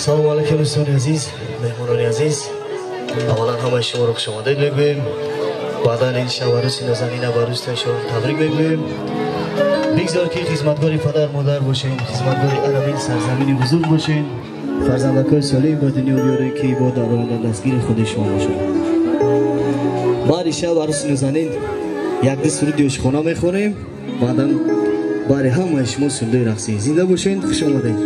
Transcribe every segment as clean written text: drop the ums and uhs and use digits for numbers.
Салом алейкум дӯстони азиз, меҳмонони азиз. Аввалан ҳамаи шуморо хушомадед мегӯем. Баъдан ин шабарӯси нозанина ба рӯзташон табрик мегӯем. Бигзор ки хизматгори падар модар бошем, хизматгори арамин сарзамини бузург бошем, фарзандакҳои солим ба дунё биёрем, ки бо дар оянда дастгири худи шумо бошанд. Баъди шаб арӯси нозанин якду суруди ошиқона мехонем, баъдан бари ҳамаи шумо сурудои рақсӣ. Зинда бошед, хуш омадед.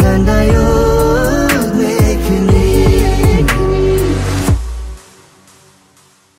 Ganda